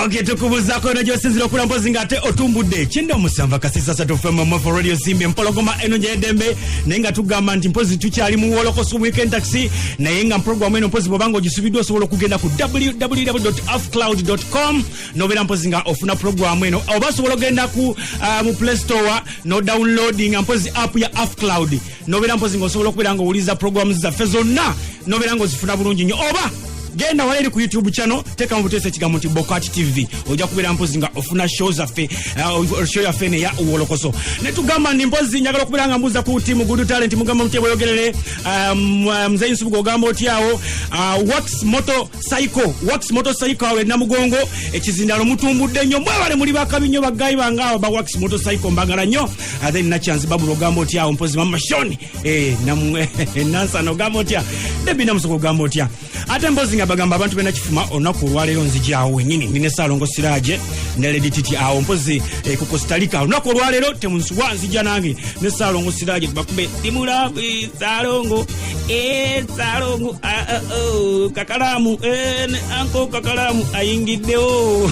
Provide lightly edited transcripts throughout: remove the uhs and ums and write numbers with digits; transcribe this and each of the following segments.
Ok, tukubuzaako eno gyosinzira okula mpozi ng'ate otumbudde 97 kasisa satu FM Mofo Radio Simba empologoma eno gy'eddembe, naye nga tugamba nti mpozi tukyali mu Wolokoso Weekend Taxi, naye nga programu eno mpozi bw'obanga ogisubiddwa osobola okugenda ku www.afcloud.com nobeera mpozi nga ofuna programu eno, oba osobola ogenda ku mu Play Store no downloading mpozi app ya Afcloud, nobeera mpozi nga osobola okubeera nga owuliriza programu zaffe zonna, nobeera nga ozifuna bulungi nnyo. Oba genda wala eri ku YouTube channel, teeka mu buteesa ekigambo nti Bokat TV, ojja kubeera mpozi nga ofuna show zaffe, show yaffe eno eya Wolokoso. Ne tugamba ndi mpozi njagala okubeera nga mbuuza ku team Good Talent, mugamba mutya? Bweyogerere Muzeyi Nsubuga, ogamba otyawo? Wax Motor Cycle, Wax Motor Cycle awo enamugongo ekizindalo mutumbudde nnyo, mwebale, muli bakabi nnyo bagayi bange awo ba Wax Motor Cycle, mbagala nnyo. Then Nakyanzi Babula, ogamba otyawo? Mpozi Mama Shoni, Nansana, ogamba otya? Debi Namusoka, ogamba otya? Ate mpozi nga bagamba abantu benakifuma, olunaku olwaleero nzijaawo wenyini ndine Saalongo Siraje ne Lady Titi awo mpozi ku Costarika. Olunaku olwaleero temunsubwa, nzija nange ne Saalongo Siraje tubakube dimulavu. Saalongo, Saalongo, ah, ah, oh, Kakalaamu, ne anko Kakalaamu ayingiddewo.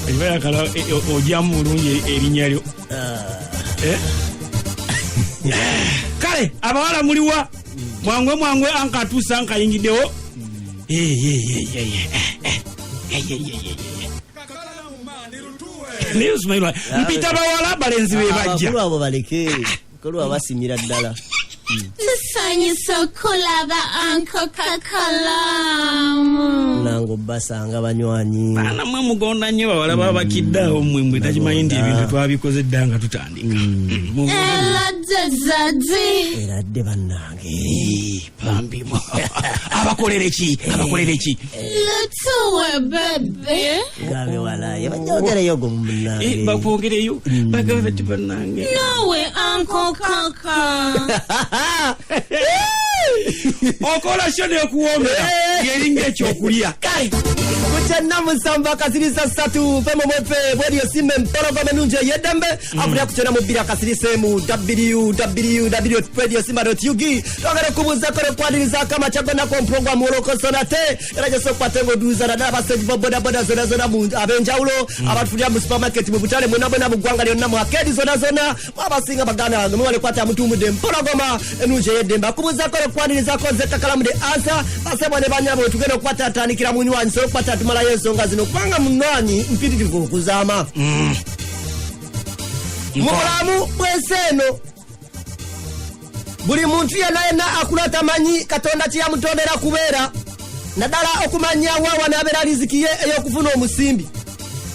Okibayakala ojjamu bulungi erinnya lyo. Eh? Kale abawala muliwa? Mwangwe mwangwe, anka atuusa, anka ayingiddewo. Eh, eh, eh, eh, eh, eh, eh, eh, eh, eh, eh. Naye Ismail, mpita bawala, balenzi be bajja. Abakulu abo baleke, bakulu abo basimira ddala. Tusanyusa okulaba Uncle Kakalamu. Nange obbasanga banywanyi. Baana mwe mugonda nnyo, bawala babakidde awo. Mmwe mwe takimanyi nti ebintu twabikoze dda nga tutandika. Ela zazadi. Eradde bannange. Bambi, abakolere ki? Abakolere ki? Lutuwe bebe. Gabe walaye banyogereyo gwe munnange. Bakwongereyo, bagabe bati bannange. Nawe Uncle Kaka. Okola sho nekuwoomera ngeringa ekyokulya. Kale kukyana 7.3 fm bweriyo Simba empologoma ennungi ey'eddembe, afulira ku 92.1 www radio simba ug. Twagala okubuuzako nokwanirizaako amakya gonnako mpulogwamu Wolokoso nate era gyosa okukwata nga oduuza naddala abaseji ba bodaboda zonna zonna ab'enjawulo abatulira mu supermarket, mu butale, mwena mwena mu ggwanga lyonna, mu akeedi zonna zonna, abasinga baganda bange, mwebale kwata mutumudde empologoma ennungi ey'eddembe. Akubuuzako nokwanirizaako nze Kakalamu de ansa. Basebwa ne banyabo, tugenda okukwata atandikira munywanyi sobola okukwata tumalayo ensonga zino, kubanga munywanyi mpitirivu okuzaama mu bulamu bw'ensi eno. Buli muntu yenna yenna akula tamanyi Katonda kyeyamutondera kubeera, naddala okumanya waawa n'abeera riziki ye ey'okufuna omusimbi.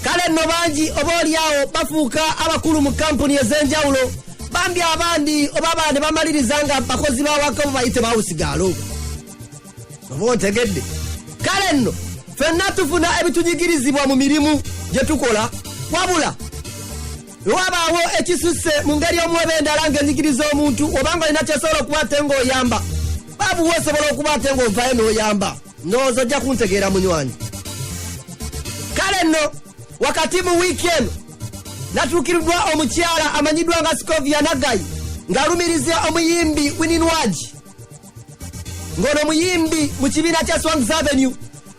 Kale nno bangi oba oliawo bafuuka abakulu mu kampuni ez'enjawulo, bambi abandi oba abalala ne bamaliriza nga bakozi bawaka oba bayite bawusigaalo, oba ontegedde. Kale nno ffenna tufuna ebitunyigirizibwa mu mirimu gye tukola, wabula wabaawo ekisusse mu ngeri omu oba endala ng'enyigiriza omuntu, obanga olina kyosobola okuba ate ng'oyamba, baabuwa osobola okuba ate ng'ovaayo n'oyamba. Ndowooza ojja kuntegeera munywanyi. Kale nno wakati mu wiiki eno natuukiriddwa omukyala amanyiddwa nga Scovia Nagayi ng'alumiriza omuyimbi Winnie Nwagi, ng'ono muyimbi mu kibiina kya Swangz Avenue,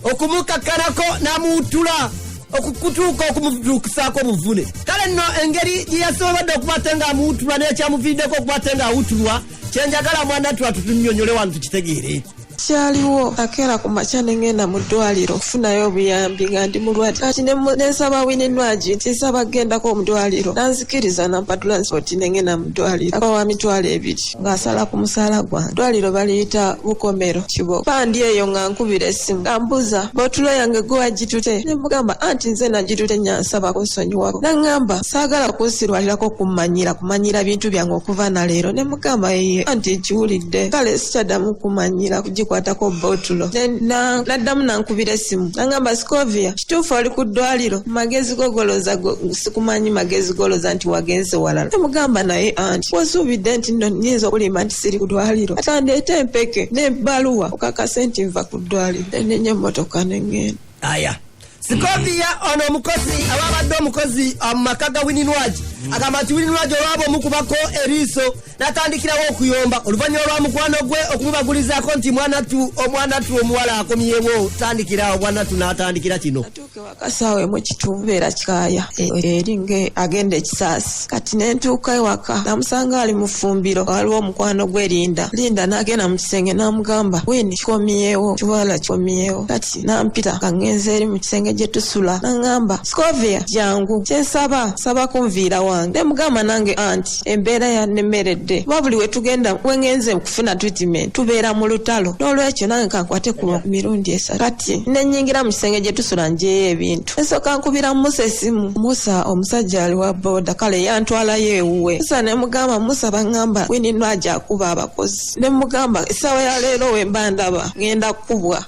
okumukakkanako n'amuwutula okukutuuka okumutuukisaako obuvune. Kale nno engeri gye yasobodde okuba ate ng'amuwutulwa n'ekyamuviiriddeko okuba ate ng'awutulwa, kyenjagala mwana twa tutunyonyole wano tukitegeere. Kyaliwo akeera ku makya ne ŋŋenda mu ddwaliro okufunayo obuyambi nga ndi mulwadde. Kati ne nsaba Winnie Nwagi nti nsaba kugendako mu ddwaliro, nanzikiriza nampa transport ne ŋŋenda mu ddwaliro wa 20,000 ng'asala ku musaala gwange. Ddwaliro baliyita Bukomero Kibogo. Pandi eyo nga nkubira essimu nga mbuuza bootulo yange gwe wagitute, ne mugamba anti nze nagitute, nyansaba kunsonyiwako. Naŋŋamba saagala kunsirwalirako kummanyira kumanyira bintu byange okuva na leero. Ne mugamba ye anti nkiwulidde, kale sikyaddamu kumanyira kugikwatako bootulo. Naddamu nankubira essimu naŋŋamba, "Scovia, kituufu oli ku ddwaliro? Magezi gogoloza sikumanyi, magezi goloza nti wagenze walala." Ne mugamba naye anti wosuubidde nti nno nnyinza okulimba nti siri ku ddwaliro, ate andeete empeke n'ebbaluwa okakase nti nva ku ddwaliro. Nenenya emmotoka ne ŋŋenda. Aya, Sikovia ono omukozi ababadde omukozi mu maka ga Winnie Nwagi. Agamba nti Winnie Nwagi olwaba omukubako eriiso n'atandikirawo okuyomba oluvannyuma lwa mukwano gwe okumubagulizaako nti mwanattu omwanattu omuwala akomyewo, tandikirawo bwanattu n'atandikira kino. Natuuka ewaka saawa emu kitumbeera kikaaya eri nge agenda ekisaasi. Kati ne ntuuka ewaka namusanga ali mu ffumbiro, waliwo omukwano gwe Linda. Linda n'agenda mu kisenge n'amugamba, Winnie kikomyewo, kiwala kikomyewo. Kati n'ampita nga ngenze eri mu kisenge gye tusula, n'aŋŋamba, Scovia jangu, kyensaba nsaba kunviira wange. Ne mugamba nange anti embeera yannemeredde, kuba buli we tugenda we ngenze kufuna treatment tubeera mu lutalo, n'olwekyo nange kankwate ku mirundi 3. Kati ne nnyingira mu kisenge gye tusula njeyo ebintu, nsooka nkubira Musa essimu. Musa omusajja ali wa boda, kale yantwalayo ewuwe. Musa ne mugamba, Musa baŋŋamba Winnie Nwagi akuba abakozi. Ne mugamba essaawa ya leero we mba ndaba ŋŋenda kkubwa.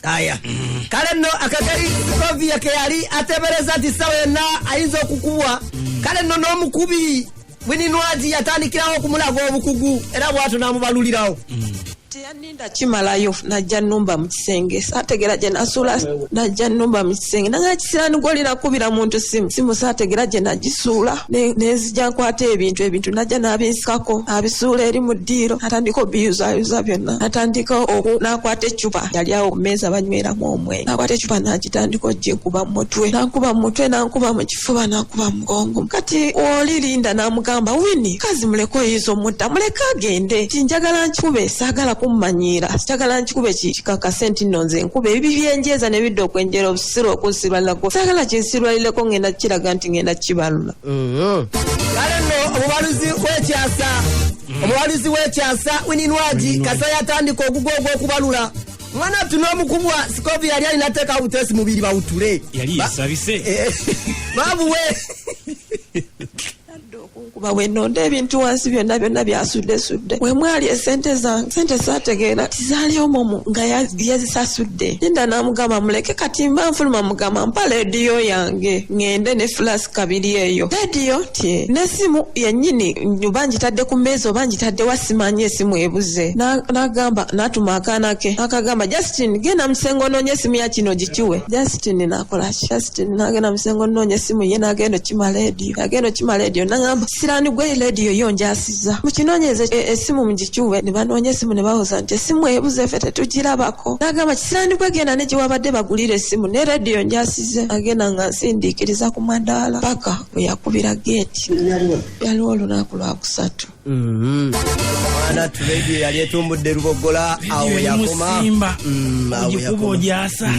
Aya. Kale nno akageri Scovia ke yali ateebereza nti ssaawa yonna ayinza okukubwa. Kale nno n'omukubi Winnie Nwagi yatandikirawo okumulaga obukugu era bw'atyo n'amubalulirawo. Teyanninda kimalayo najja nnumba mu kisenge, saategera gye nasuula, najja nnumba mu kisenge nanga kisiraani gw'olina kkubira muntu simu, simu saategera gye nagisuula, nenzija nkwata ebintu najja n'abinsikako abisuula eri mu ddiiro, atandika obiyuzayuza byonna, atandika n'akwata eccupa yali awo ku mmeeza banyweramu omwenge, n'akwata eccupa n'agitandika oginkuba mu mutwe, n'ankuba mu mutwe, n'ankuba mu kifuba, n'ankuba mu mugongo. Kati oli Linda n'amugamba, Winnie kazi muleke oyiza omutta, muleke agende, ti njagala nkikube, saagala kummanyiira, njagala nkikube kikakase nti nno nze nkube ebibi byenjeeza ne bidda okwenjera obusiru okunsirwalirako, saagala kinsirwalireko, ngenda kiraga nti ngenda kibalula. Kale nno omubaluzi w'ekyasa Winnie Nwagi kasa yatandika ogugwo ogw'okubalula. Mwana ttu n'omukubwa Scovia yali alina teekawo buteesi mubiri bawutule. Yali yesabise. Babuwe. Kuba bwe nnonda ebintu wansi byonna byonna byasuddesudde, we mwali esente zange, sente saategeera tizaali omwo nga yazisasudde. Linda n'amugamba muleke, kati mba nfuluma mugamba mpa leediyo yange ŋŋende ne fulaasi 2 eyo. Leediyo tye n'essimu yennyini oba ngitadde ku mmeeza oba ngitadde wa simanyi essimu ebuze. N'agamba n'atuma akaana ke akagamba Justin genda mu kisenge onoonye essimu ya kino gikiwe. Justin n'akola ki? Justin n'agenda mu kisenge onoonye essimu ye n'agenda okima leediyo. Agenda okima leediyo n'agamba siraani gwe leediyo yo njasiza. Mukinoonyeze essimu mugikiwe. Ne banoonya essimu ne bawoza nti essimu ebuze ffe tetugirabako. N'agamba kisiraani gwe genda ne gye wabadde bagulira essimu ne leediyo njasize. Agenda nga nsindiikiriza ku madaala paka we yakubira geeti. Yaliwo olunaku lwa kusatu. Mwana ttu leediyo yali etumbudde Lubogola awo yakoma. Ogikuba ogyasa.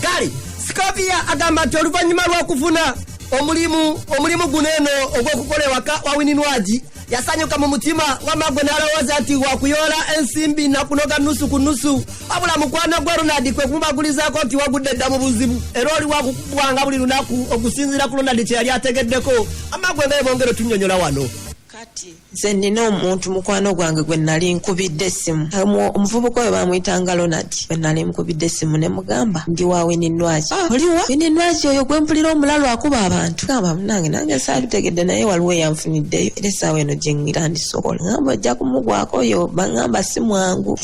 Kale Scovia agamba nti oluvannyuma lw'okufuna omulimu guno eno ogw'okukola ewaka wa Winnie Nwagi yasanyuka mu mutima wamma gwe n'alowooza nti wakuyoola ensimbi nakunoga nusu ku nusu, wabula mukwano gwe Ronald kwe kumubagulizaako nti wagudde dda mu buzibu era oli wakukubwanga buli lunaku okusinziira ku Ronald kye yali ategeddeko. Wamma gwe nga bongera otunnyonnyola wano. Kati nze nnina omuntu mukwano gwange gwe nali nkubidde essimu, omuvubuka oyo bamuyitanga Ronald, gwe nali nkubidde essimu ne mugamba ndi wa Winnie Nwagi. Oliwa Winnie Nwagi oyo gwe mpulira omulalu akuba abantu? Gamba munange nange saabitegedde naye waliwo eyanfuniddeyo era essaawa eno gye ŋŋira ngamba ojja kumugwako oyo baŋŋamba si mwangu.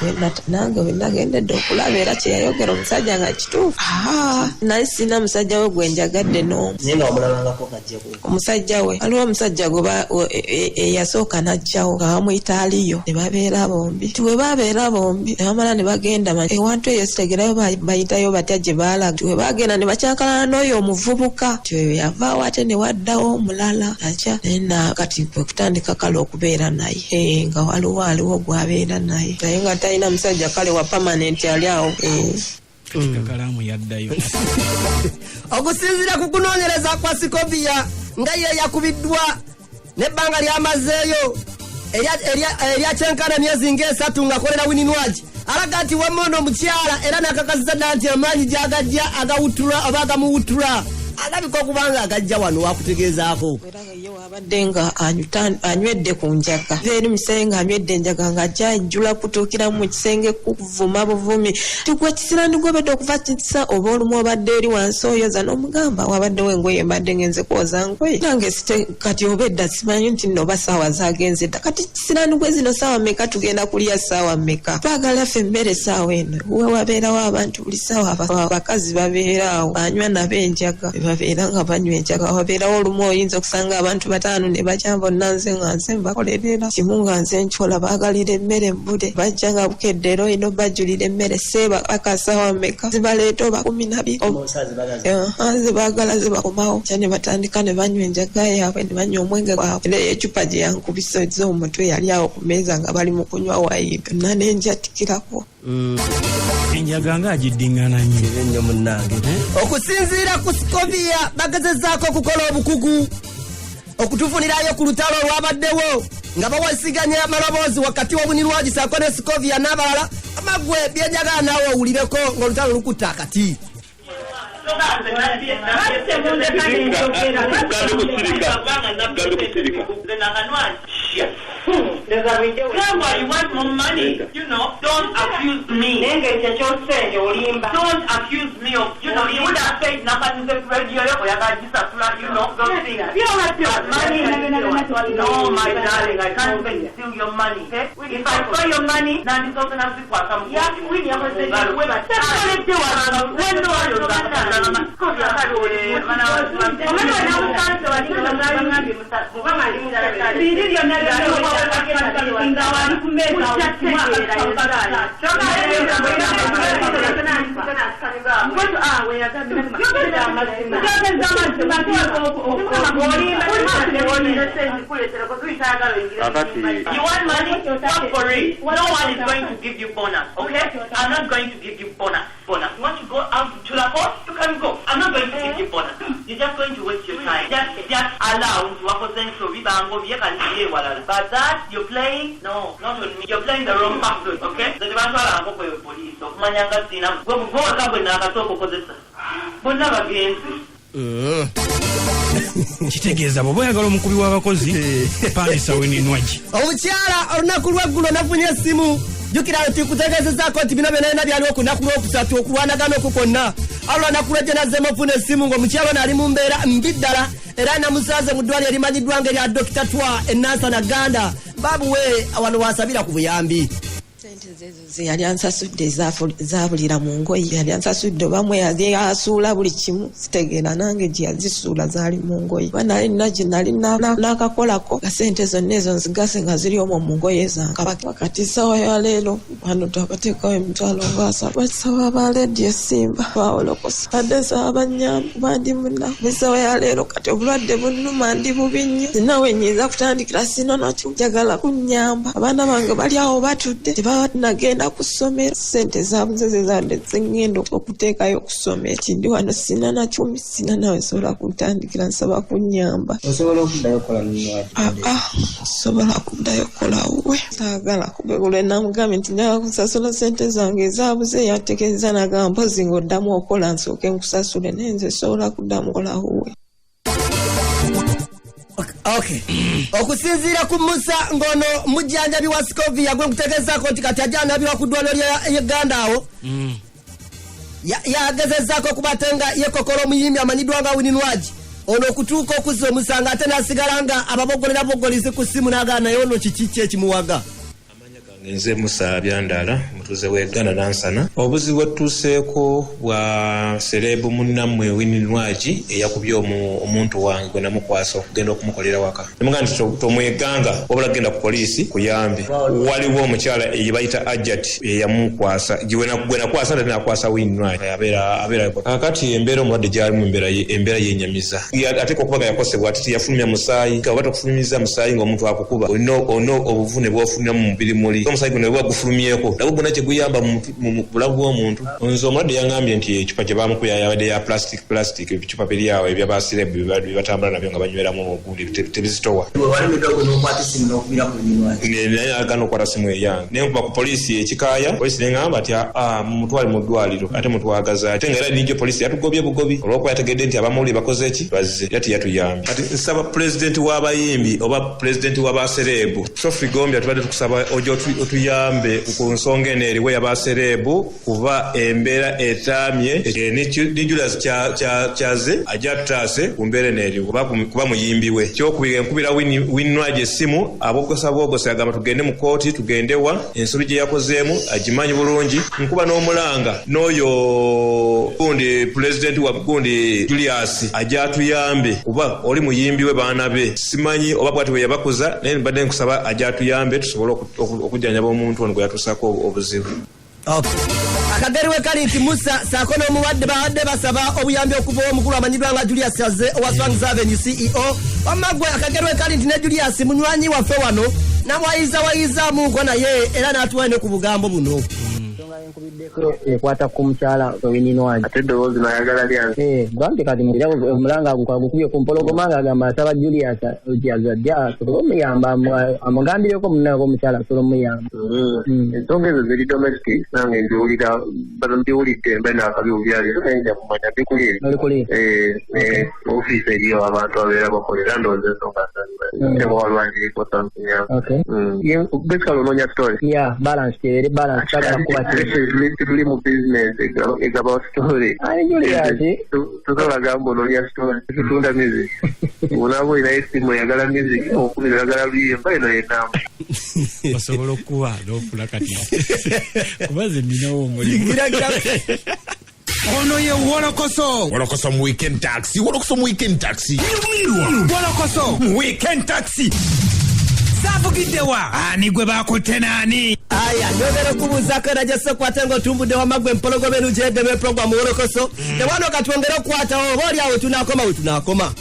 Era nange we nagendedde okulaba era kye yayogera omusajja nga kituufu. Naye sirina musajja we gwe njagadde n'omu. Omusajja we waliwo omusajja eyasooka n'ajjawo nga bamuyita Aliyo ne babeera bombi. Ti we babeera bombi ne bamala ne bagenda ewantu eyo sitegerayo bayitayo batya gye baalaga. Ti we baagenda ne bakyankalana n'oyo omuvubuka, ti oyo yavaawo ate ne waddawo omulala ajja naye kati kwe kutandika kale okubeera naye nga waliwo aliwo gw'abeera naye naye nga talina musajja kale wa permanent ali awo. Kakalaamu yaddayo. Okusinziira ku kunoonyereza kwa Scovia nga ye yakubiddwa n'ebbanga ly'amazeeyo erya kyenkana myezi ng'esatu ng'akolera Winnie Nwagi, alaga nti wamma ono omukyala era n'akakasiza ddala nti amaanyi gy'agajja agawutula oba agamuwutula alabika okuba nga agajja wano wakutegeezaako. Era nga ye wabadde nga anywedde ku njaga, eri mu kisenge ng'anywedde enjaga ng'ajja ajjula kutuukira mu kisenge kuvuma buvumi. Tigwe kisiraani gw'obadde okuva kisa oba olumu obadde eri wansi oyoza n'omugamba wabaddewo engoye mbadde ngenze kwoza ngoye nange kati oba edda simanyi nti nno oba ssaawa zaagenze dda, kati kisiraani gwe zino ssaawa mmeka tugenda kulya ssaawa mmeka, twagala ffe emmere ssaawa eno. We wabeerawo abantu buli ssaawa abakazi babeera awo banywa nabo enjaga. babeera nga banywa enjaga. Wabeerawo olumu oyinza okusanga abantu 5 ne bajja bonna, nze nga nze mbakolerera kimu, nga nze nkikola. Baagalira emmere mbule, bajja nga bukedde era olina obbajjulira emmere seeba akasawa mmeka zibaleeta oba 12 zebaagala zebakomawo kya ne batandika ne banywa enjaga yaabwe ne banywa omwenge gwabwe. Era ecupa gye yankubisa omutwe yali awo ku mmeeza nga bali mu kunywa wayini byonna ne njatikirako. Enjaga nga agiddingana nnyo. Nnyo munnange. Okusinziira ku Scovia, bagezezaako okukola obukugu okutufunirayo ku lutalo olwabaddewo nga bawasiganya amaloboozi wakati w'o Winnie Nwagi saako ne Scovia n'abalala. Amagwe byenjagala naawe owulireko ng'olutalo lukutta akati. Gambe kusirika, gambe kusirika. Grandma, you want more money? Don't accuse me. Naye ekyo kyosente olimba. Don't accuse me of, you would have said nakanyize radio yo oyagala gisasula, those things. But money, no, my darling, I can't even steal your money. Okay? If I saw your money, nandisoose nazikwata mu Tekoledde wano. Omanyi wenamusanze wali biri byonna byonna nga wali ku mmeeza. Kakati You want money? Work for it. No one is going to give you bonus, okay? I'm not going to give you bonus. Bonus. You want to go out to Tulako? You can go. I'm not going to give you bonus. You're just going to waste your time. Just allow to bibango bye. But that you're playing, no, not on me. You're playing the wrong person, okay? The tebatwala nkoko yo police. Okumanya nga sina. Gwe gwe gwe nakasooka okozesa. Bonna bagenzi. Kitegeeza bw'oba oyagala omukubi w'abakozi, pangisa Winnie Nwagi. Omukyala olunaku lweggulo nafunye essimu. Jjukira nti kutegeezezaako nti bino byonna byonna byaliwo ku lunaku lwokusatu, okulwanagana okwo kwonna. Alwanaku lwejjo nazzemu ofuna essimu ng'omukyala ono ali mu mbeera mbi ddala, era namusanze mu ddwaliro erimanyiddwa nga erya Dokita Twa enansana Ganda. Baabuwe wano wasabira ku buyambi. Sente zezo ze yali ansasudde zaabulira mu ngoye. Yali ansasudde oba yali asuula buli kimu, sitegeera nange gye yazisuula. Zaali mu ngoye, oba nali nina gye nali nakakolako nga sente zonna ezo nzigase nga ziri omwo mu ngoye zange. Kati ssaawa ya leero wano twabateekawo 30,000. Basaba ba Leediyo Simba bawolokosa, badde nsaba bannyambe kuba ndi munaku. Essaawa ya leero kati obulwadde bunnuma, ndi bubi nnyo, sina we nnyinza kutandikira, sina nakyo. Njagala kunnyamba, abaana bange bali awo batudde, tebanagenda ku ssomero. Sente zabuze zezadde zengenda okuteekayo ku ssomero. Kindi wano sina nakyo, sina nawe nsobola kutandikira, nsaba kunnyamba. Osobola okuddayo okukola Nwagi? Aa, sobola kuddayo kukola wuwe, saagala. Lwe namugambye nti njagala kusasula sente zange ezaabuze, yategeeza nagamba mpozi ng'oddamu okola nsooke nkusasule, naye nze sobola kuddamu kola wuwe. Okay. Okusinziira ku Musa ng'ono mujjanjabi wa Scovia gwe nkutegeezaako nti kati ajjanjabirwa ku ddwaliro lya Uganda awo, yagezezaako okuba ate nga yekokola omuyimbi amanyiddwa nga Winnie Nwagi ono okutuuka okuzza omusango, ate n'asigala nga ababogolera bogolizi ku ssimu n'agaana. Naye ono kiki ki ekimuwaga? Nze Musa Byandala, mutuuze w'e Uganda Nansana. Obuzibu bwetutuuseeko bwa celeb munnammwe Winnie Nwagi eyakubye omuntu wange gwe namukwasa okugenda okumukolera waka. Nemugamba nti tomweganga, wabula genda ku poliisi kuyambe. Waliwo omukyala eyebayita Ajat eyamukwasa gwe nakwasa, ate nakwasa Winnie Nwagi abeera kakati embeera omulwadde gyalimu, embeera yenyamiza. Ate okuba nga yakosebwa, ate teyafulumya musaayi. Oba tokufulumiza musaayi ng'omuntu akukuba, olina obuvune bw'ofulumya mu mubiri muli, omusaayi guno bwe gufulumyeko nagwo gwonna kyeguyamba mu bulamu bw'omuntu. Nze omulwadde yaŋŋambye nti ecupa gye bamukuba yabadde ya plastic, ebicupa biri awo ebyabasirebu bye batambula nabyo nga banyweramu ogundi, tebizitowa. Walemeddwa gwe n'okwata essimu n'okubira ku Winnie Nwagi? Naye agaana okukwata simu eyange. Nenkuba ku poliisi ekikaaya, poliisi neŋŋamba nti mumutwale mu ddwaliro ate mutwagaza, ate nga era nijjo poliisi yatugobye bugobi olw'okuba yategedde nti abamawulire bakoze ki, bazze, era teyatuyambye. Kati nsaba pulezidenti w'abayimbi oba pulezidenti w'abasereebu Sophie Gombya, tubadde tukusaba ojja Otuyambe ku nsonga eno eriwo yabasereebu kuba embeera etaamye. Ne Julius Kyaze ajja atutaase ku mbeera eno eriwo kuba muyimbi we. Ekyokubiri, enkubira Winnie Nwagi essimu, abogosa bwogosa, agamba tugende mu kooti, tugende wa ensobi gye yakozeemu agimanyi bulungi. Nkuba n'omulanga n'oyo gundi pulezidenti wa gundi Julius ajja atuyambe kuba oli muyimbi we, baana be simanyi oba bwati bwe yabakuza, naye mbadde nkusaba ajja atuyambe tusobole okujjanjaba omuntu ono gwe yatuusaako obuzibu. Akageri we kali nti Musa saako n'omuwadde babadde basaba obuyambi okuva omukulu amanyiddwa nga Julius Aze owa Swangz Avenue CEO. Wamma gwe, akageri we kali nti ne Julius munywanyi waffe wano namwayizawayizaamuuko naye era n'atuwa ne ku bugambo buno. Enkubiddeko ekwata ku mukyala Winnie Nwagi. Ate eddoboozi nayagala lyange. Gambye kati era omulanga agukubye ku mpologoma ng'agamba asaba Julius Azadde asobole omuyamba, amugambireko munnange omukyala asobole omuyamba. Ensonga ezo ziri domestic, nange nziwulira bano, mbiwulidde mbe naakabiwulira leero, naye nja kumanya mbikuliire. Olikuliire. Ofiisi eriyo abantu abeera bakolera, ndowooza ensonga ntengo walwaniriko something else. Basically onoonya story. Yeah, balance eri balance, tagala kuba Tuli mu business egaba story. Ani Julius? Tusobola gamba onoonya story, tutunda music. Onaaba olinayo esimu oyagala music, okubira oyagala luyimba, eno yenamba. Osobola okuba n'ofuna kati kuba ze nninawo omulimu. Ono ye Wolokoso. Wolokoso mu Weekend Taxi, Wolokoso mu Weekend Taxi. Wolokoso mu Weekend Taxi. Saavugiddewa, ani gwe bakutte naani? Aya, nyongera okubuuzaako era gye nga otumbudde wamagwe empologoma enugyedde program Wolokoso tewano. Katwongere okukwatawo oba oli awo tunaakoma we tunaakoma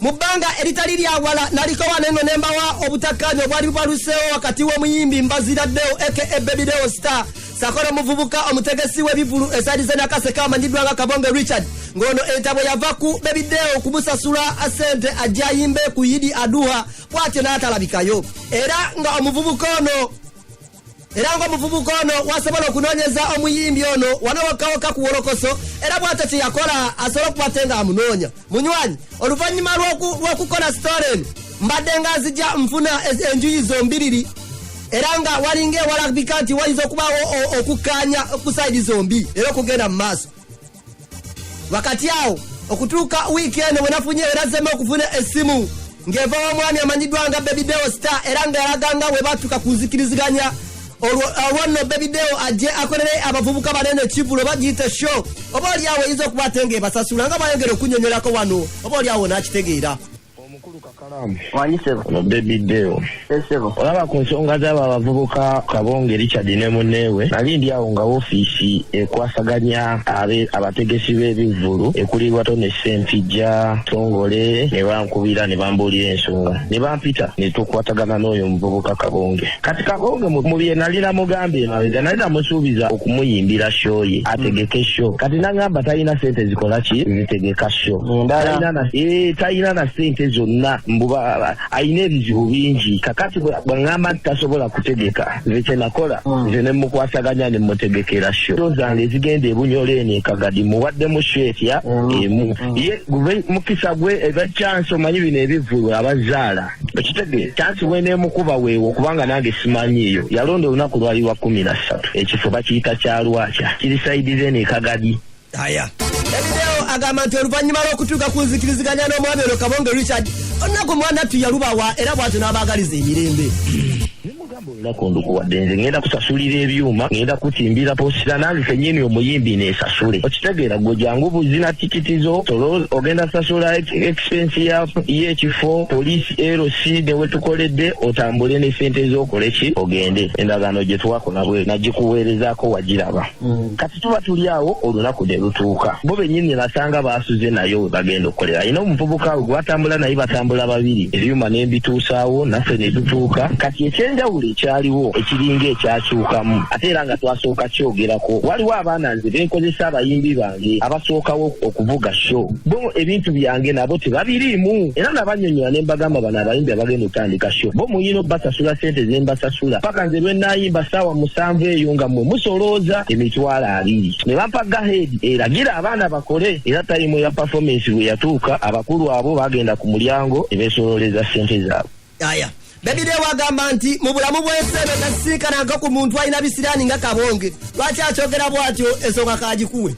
mu bbanga eritali lyawala. Naliko wano eno ne mbawa obutakkaanya obwali bwaluseewo wakati w'omuyimbi Mbaziraddewo aka Baby Deo Star sako n'omuvubuka omutegesi w'ebivulu esalize Nakaseka amanyiddwa nga Kabonge Richard, ng'ono entabwe yava ku Baby Deo kumusasula sente ajja ayimbe ku Yidi Aduha, bw'atyo n'atalabikayo. Era ng'omuvubuka ono wasobola okunoonyeza omuyimbi ono wano wokkawoka ku Wolokoso, era bw'atyo kye yakola asobole okuba te nga amunoonya munywanyi. Oluvannyuma lw'okukola story eno, mbadde nga nzija nfuna enjuyi zombiriri, era nga walinga ewalabika nti wayinza okubaawo okukkaanya ku side zombi era okugenda mu maaso. Wakati awo okutuuka wiiki eno bwe nafunye era zema okufuna essimu ng'eva w'omwami amanyiddwa nga Baby Deo Star, era nga yalaga nga bwe batuuka ku nzikiriziganya. Olwo nno Baby Deo ajje akolere abavubuka banene ekivulo bagiyita show, oba oli awo eyinza okuba ate ng'ebasasula nga bwayongera okunyonyolako wano, oba oli awo n'akitegeera. Wangi sebo. Ono Baby Deo. Sebo. Olaba ku nsonga z'abo abavubuka Kabonge Richard ne munneewe, nali ndi awo nga woofiisi ekwasaganya abategesi b'ebivvulu ekulirwa Tone Ssempijja Tongole, ne bankubira ne bambuulira ensonga ne bampita ne tukwatagana n'oyo omuvubuka Kabonge. Kati Kabonge mu bye nali namugambye emabega, nali namusuubiza okumuyimbira show ye ategeke show. Kati nagamba talina sente zikola ki, zitegeka show. Talina na sente zonna, mbuba alina ebizibu bingi. Kakati bwe ŋŋamba nti tasobola kutegeka, nze kye nakola, nze ne mukwasaganya ne mutegekera show. Show zange ezigenda ebunyolo eno ekagadi muwaddemu show etya emu ye gwe mukisa gwe eba chance. Omanyi bino ebivvulu abazaala okitegeera, chance bweneemukuba weewo, kubanga nange simanyiiyo. Yalonda olunaku lwali lwa 13, ekifo bakiyita Kyalwakya, kiri side zeno ekagadi. Aya, Ebideo agamba nti oluvannyuma lw'okutuuka ku nzikiriziganya n'omwami ono Kabonge Richard, olunaku mwana yalubawa, era bw'atyo n'abaagaliza emirembe. Olunaku ndukuwadde, nze ngenda kusasulira ebyuma, ngenda kutimbira poster, nange kenyini omuyimbi neesasule, okitegeera? Gwe jangu buzina tikiti zo tolo, ogenda sasula expense y'ekifo, poliisi, LC ne wetukoledde, otambule ne sente z'okole ki, ogende. Endagaano gye twakola bwe nagikuweerezaako wagiraba. Kati tuba tuli awo, olunaku ne lutuuka, bo bennyini nasanga baasuze nayo we bagenda okukolera. Alina omuvubuka we gwe batambula naye, batambula babiri, ebyuma ne mbituusaawo, naffe ne tutuuka. Kati ekyenjawulo ekyaliwo ekiringa ekyakyukamu, ate era nga twasooka kyogerako, waliwo abaana nze benkozesa, abayimbi bange abasookawo okuvuga show, bo ebintu byange nabo tebabiriimu. Era nabanyonyola ne mbagamba, bano abayimbi abagenda okutandika show, bo muyina obbasasula sente zembasasula paka nze lwe naayimba saawa 7 eyo nga mmwe musolooza 20,000. Ne bampa go ahead eragira abaana bakole. Era time ya performance bwe yatuuka, abakulu abo bagenda ku mulyango ne beesololeza sente zaabwe. Aya. Baby Deo agamba nti mu bulamu bw'ensi eno tasisinkananga ku muntu alina bisiraani nga Kabonge. Lwaki akyogera bw'atyo? Ensonga kagikuwe.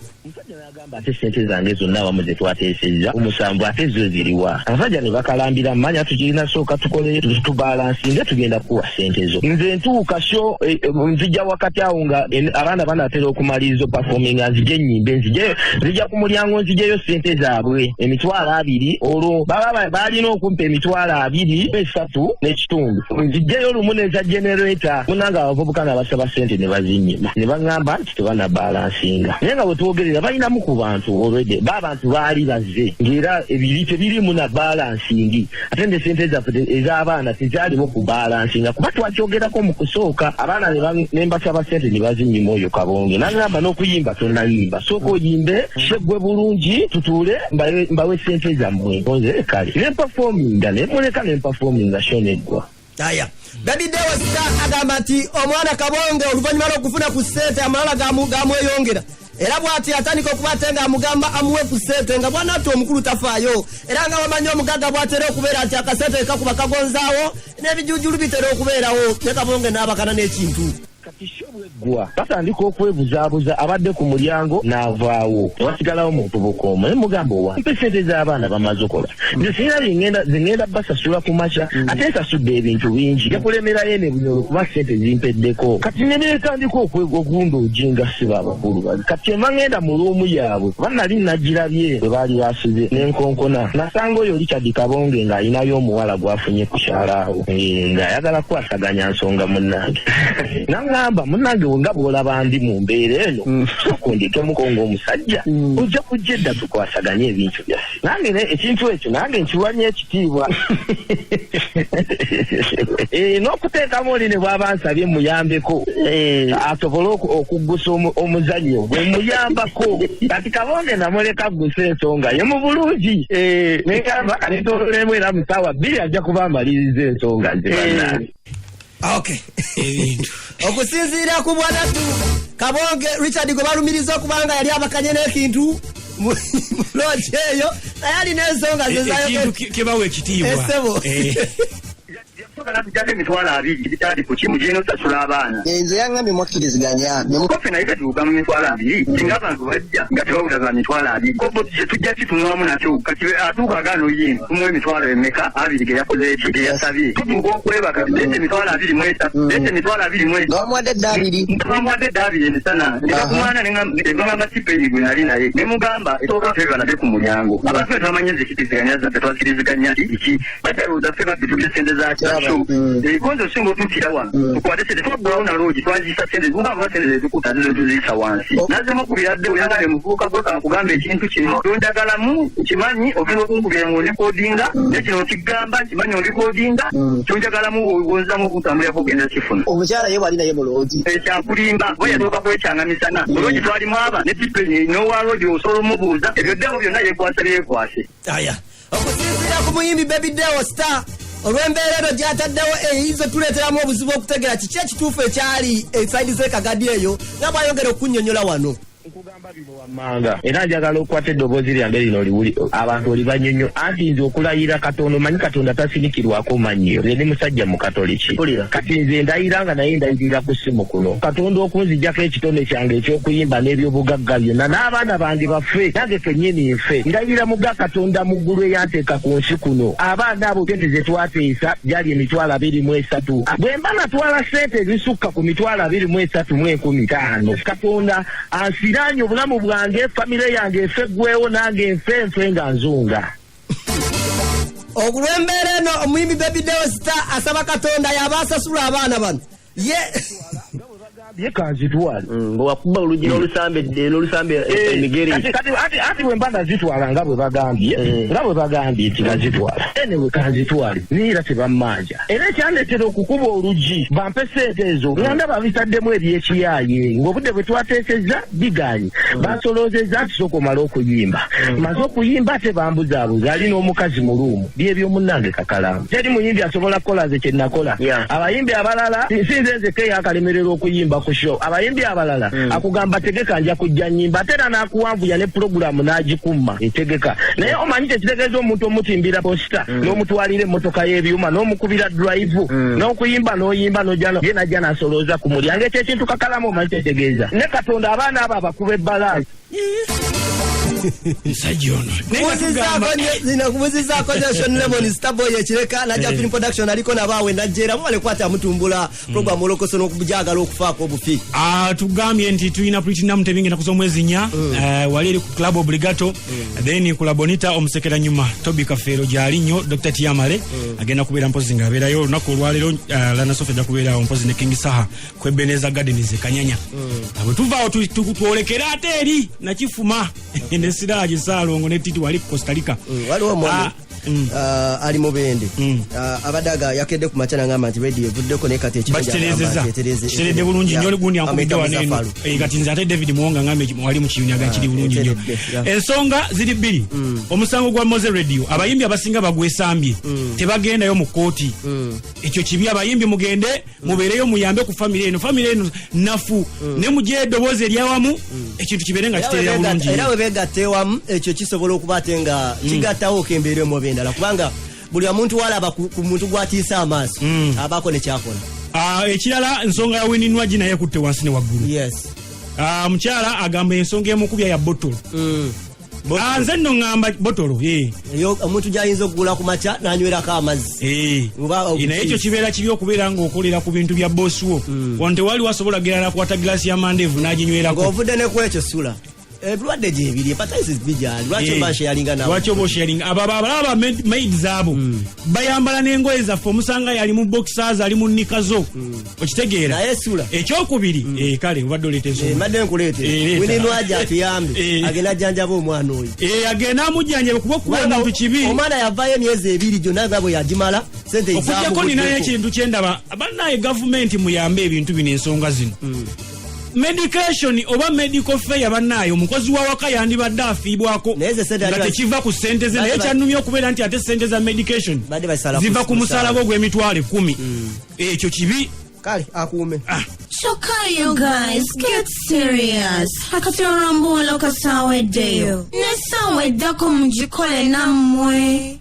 Gamba ate sente zange zonna awamu ze twateesezza omusanvu ate zo ziriwa? Abasajja ne bakalambira mmanya tukirina sooka tukole tubalansinge tugenda kukuwa sente zo. Nze ntuuka sho nzija wakati awo nga abaana banaatera okumaliriza opafominga nzije ennyimbe nzije nzija ku mulyango nzijeyo sente zaabwe 20,000 olwo baba baalina okumpa 23,500 nzijeyo lumu n'eza generator. Munange abavubuka n'abasaba sente ne bazinyima ne baŋŋamba nti tebanabalansinga naye nga bwe twogerera balinamu ku bantu already b'abantu baali bazze ng'era ebiri tebirimu na balansingi ate ne sente zaffe ez'abaana tezaalimu ku balansinga kuba twakyogerako mu kusooka abaana ne mbasaba sente ne bazinyima oyo Kabonge n'aŋŋamba n'okuyimba tonnayimba sooka oyimbe sheggwe bulungi tutuule mbawe sente zammwe nze kale ne mpafominga ne muleka ne mpafominga sho neggwa. Aya. Baby Deo Star agamba nti omwana Kabonge oluvannyuma lw'okufuna ku ssente amalala gamweyongera era bw'ati atandika okuba ate ng'amugamba amuwe ku ssente nga bw'anatta omukulu tafaayo era nga bamanyi omugagga bw'atera okubeera nti akasente kakuba kagonzaawo n'ebijujulu bitera okubeerawo ne Kabonge n'abakana n'ekintu. Kati sho bweggwa batandika okwebuzaabuza abadde ku mulyango n'avaawo tewasigalawo muntu bukooma ne mugamba owa mpe sente z'abaana bamaze okola nze sirina zingenda basasula ku makya ate nsasudde ebintu bingi njakulemerayo eno ebunyolo kuba sente zimpeddeko kati ne neetandika okunda ojinga siba abakulu bali kati ema ngenda mu luumu yaabwe kuba nali nagirabye bwe baali basize n'enkonkona nasanga oyo Richard Kabonge ng'alinayo omuwala gw'afunye ku kyalo awo ng'ayagala kukwasaganya nsonga munnange nangamba munnange nga bw'olaba ndi mu mbeera eno sooka ondekemuko ng'omusajja ojja kujja edda tukwasaganye ebintu byaffe nange ekintu ekyo nange nkiwanye ekitiibwa n'okuteekamu oli ne bw'aba nsabye muyambeko asobole okuggusa omuzannyo gwe muyambako kati Kabonge namuleka aggusa ensonga ye mu bulungi negamba kanetoololemu era mu ssaawa 2 ajja kuba amaliriza ensonga ze bannange. Okay. Okusinziira ku bwanatu Kabonge Richard gwe balumiriza okubanga yali abakanye n'ekintu mu lodge eyo naye alina ensonga ze ekintu kebawa ekitiibwa. Essebo. Natujjako 20,000 bitali ku kimu gino osasula abaana. Nze yaŋŋambye mwakkiriziganya. Kofe naye katuuka mu 20,000 singa abantu bajja nga tebawula za 20,000 kobo tujja kitunuwamu nakyo kati atuuka agaana oyimba tumuwa emitwalo emeka 20 ge yakoze eki ge yasabye tutuuka okwebaka leeta 23,000 leeta 23,000 nga bamuwadde dda 2 bamuwadde dda 2 emisana ne bakumwana ne sipeyi gwe nali naye ne mugamba esooka ffe banate ku mulyango abantu ffe twamanye nzikiriziganya zaffe twakiriziganya iki batalowooza ffe baffe tulya sente za kyasho ebikonzo osinga otuukira wano tukwate sente twaggulawo na loogi twaziyisa sente zimugamba sente zezikuta zizo tuziyisa wansi nazzemu okubira dde oyagala emuvubuka gwe kankugamba ekintu kino kyonjagalamu nkimanyi ogenda okunkubira ng'olikodinga ne kino nkigamba nkimanyi olikodinga kyonjagalamu onzamu okutambulirako ogenda kifuna. Omukyala ye wali naye mu loogi ekyakulimba bo yasooka kwekyanga misana olwogi twalimu aba ne tipeni n'owa loogi osobola omubuuza ebyo ddabo byonna yeekwasa byekwase. Aya. Okusinziira ku muyimbi Baby Deo Star olw'embeera eno gy'ataddewo eyinza otuleeteramu obuzibu okutegeera kiki ekituufu ekyali esayidi z'ekagadi eyo nga bw'ayongera okunnyonnyola wano. Nkugamba bino wammanga era njagala okukwata eddoboozi lyange lino oliwuli abantu olibanyonyo anti nze okulayira Katonda omanyi Katonda tasinikirwako mannyo nze ndi musajja mukatoliki kati nze ndayira nga naye ndayirira ku ssimu kuno Katonda okunzijjako ekitone kyange eky'okuyimba n'ebyobugagga byonna n'abaana bange bafe nange kennyini nfe ndayira mu ga Katonda mu ggulu eyanteeka ku nsi kuno abaana abo sente ze twateesa gyali 23,000 bwe mba natwala sente ezisukka ku 23,500 Katonda ansiranye obulamu bwange famire yange efe ggwewo nange nfe nfe nga nzunga. Olw'embeera eno omuyimbi Baby Deo Star asaba Katonda y'aba asasula abaana bano ye ye kanzitwale ng'owakuba oluggi n'olusambe n'olusambe emigere kati ati bwe mba nazitwala nga bwe bagambye nti nazitwala anyway kanzitwale naye era tebammanja era ekyandeetera okukuba oluggi bampe sente ezo nga ndaba bitaddemu ebyekiyaaye ng'obudde bwe twateesezza bigaanyi bansoloozezza nti sooka omale okuyimba maze okuyimba ate bambuzaabuza ali n'omukazi mu luumu byebyo munnange kakalaamu teri muyimbi asobola kukola nze kye nakola abayimbi abalala si nze nzekka eyakalemererwa okuyimba ku show. Abayimbi abalala akugamba tegeka nja kujja nnyimba, ate era n'akuwanvuya ne pulogulaamu n'agikumma etegeka. Naye omanyi kyekitegeeza omuntu omutimbira posita n'omutwalira emmotoka y'ebyuma n'omukubira drive n'okuyimba n'oyimba n'ojja ye n'ajja n'asolooza ku mulyango. Ekyo ekintu kakalamu omanyi kyetegeeza ne Katonda abaana abo abakuba ebbalaasi. Musajja ono. Kubuzizaako nnyo Sean Lemon, Starboy ekireka najja film production aliko nabaawe najjeera mubale kwata amutumbula program olokoso n'okujagala okufaako obufi. Ah, tugambye nti tulina Platinum Tebingi ennaku z'omwezi 4, wali eri ku Club Obligato, then ku La Bonita omusekera nyuma Toby Kafeero gyali nnyo. Dr Tiamale agenda kubeera mpozi ng'abeerayo olunaku olwaleero. Lana Sofa ajja kubeerawo mpozi ne King Saha ku Ebeneza Gardens e Kanyanya. Bwe tuvaawo twolekere ate eri Nakifuma ne Siraji Saalongo ne Titi wali ku Costa Rica. Waliwo omwami ali mubende, abadde aga yakedde ku makya nagamba nti radio evuddeko naye kati ekirungi agamba Bakitereezezza. nti Kiteredde bulungi nnyo. Gundi ankubidde Amuyita wano eno. Muzafalu. Kati nze ate David Muwonga ngambye wali mu kiyuni aga kiri bulungi nnyo. Eteredde, yeah. Ensonga ziri bbiri. Omusango gwa Moze Radio, abayimbi abasinga bagwesambye, tebagendayo mu kooti. Ekyo kibi. Abayimbi mugende mubeereyo muyambe ku famire eno. Famire eno nafu, ne mugye eddoboozi eryawamu, ekintu kibeere nga Era kiterera bulungi era nnyo. bwe begatta ewamu, ekyo kisobola okuba ate nga kigattawo embeera emu oba endala, kubanga buli omuntu walaba ku muntu gwatiisa amaaso abaako nekyakola. Ah, ekirala ensonga ya Winnie Nwagi naye ekutte wansi ne waggulu. Ah, mukyala agamba ensonga emukubya ya botolo. Ah, nze nno ŋŋamba botolo. Omuntu gyayinza okugula ku makya n'anywerako amazzi. Oba Naye ekyo kibeera kibi okubeera ng'okolera ku bintu bya bosi wo. Wano tewali wasobola gera nakwata girasi y'amandeevu n'aginywerako. Ng'ovudde ne ku ekyo, sula ebirwadde gyebiri, hepatitis B gyali, lwaki oba sharinga nawe? Lwaki oba osharinga? Abo abalaba maids abo bayambala n'engoye zaffe, omusanga yali mu boxers, ali mu nika zo, okitegeera? Naye sula ekyokubiri, kale obadde oleeta ensonga. Mbadde nkuleetera. Leeta. Winnie Nwagi atuyambe agenda ajjanjaba omwana oyo. Agenda amujjanjabe kuba okuba omuntu kibi. Omwana yavaayo emyezi 2 gyonna nga bwe yagimala sente. Okujjako ninayo ekintu kyendaba, bannaye gavumenti muyambe ebintu bino, ensonga zino, medication oba medical fare. Bannaaye omukozi wa waka yandibadde afiibwako nga tekiva ku sente ze, naye kyannumye okubeera nti ate sente za medication ziva ku musaala gwo ogw'emitwalo 10. Ekyo kibi. Kale akuume. Kyokka you guys, get serious. Kati olwambuwolo kasaawa eddeyo n'essaawa eddako mugikole nammwe.